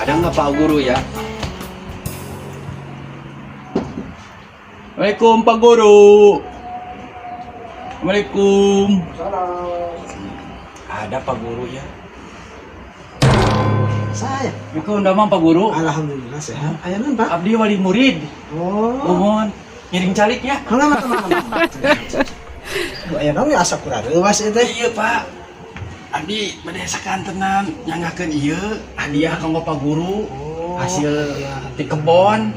Ada nggak Pak Guru ya? Assalamualaikum, Pak Guru. Assalamualaikum. Ada Pak Guru ya? Saya. Assalamualaikum, damang, Pak Guru? Alhamdulillah sehat. Aya naon, Pak? Abdi wali murid. Oh. Mohon ngiring calik ya. Mangga, mangga, mangga, mangga. Duh, aya naon ya, asa kurang reuwas ieu teh? Iya, Pak. Abdi bade sakantenan nyanggakeun ieu hadiah kanggo Pak Guru. Oh, Hasil iya. di kebon.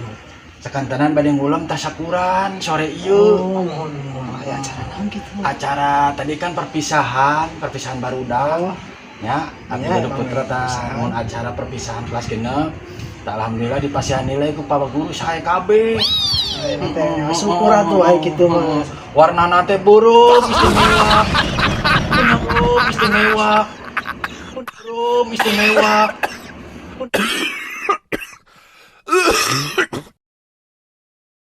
Sakantenan bade ngulem tasakuran sore ieu. Oh, mohon, mohon. Aya acara naon kitu? Acara tadi kan perpisahan, perpisahan barudak. Oh. Ya, abdi Ya, gaduh emang putra tah perpisahan. Mun acara perpisahan kelas 6. Tah, alhamdulillah dipasihan nilai ku Pak Guru sae kabeh. Aya teh syukur atuh aya kitu mah. Warna teh beureum istimewa. Beureum istimewa. Beureum istimewa.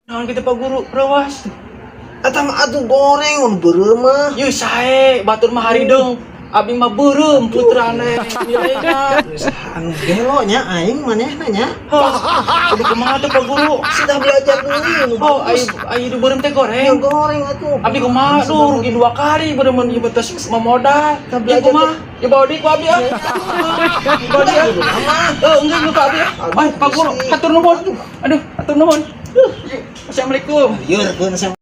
Naon kitu, Pak Guru, reuwas? Eta mah atuh goreng mun beureum mah. Yeuh, sae, batur mah harideung. Abi mah beureum putrane nilainya. Geus anu gelo nya aing manehna nya. Hah, kudu kumaha tuh, Pak Guru? Sudah belajar deui nu Oh, bagus. Ayo, ayo beureum teh Ya goreng. goreng atuh. Abdi kumaha, duh, rugi dua kali beureum ieu betes memodal. Kita Ieu belajar. Kumaha? Ya bawa deui ku abdi ah. Bawa deui ah. Eh, enggak ku abdi ah. Ay, Pak Guru, hatur nuhun. Aduh, hatur nuhun. Assalamualaikum. Lieur keun.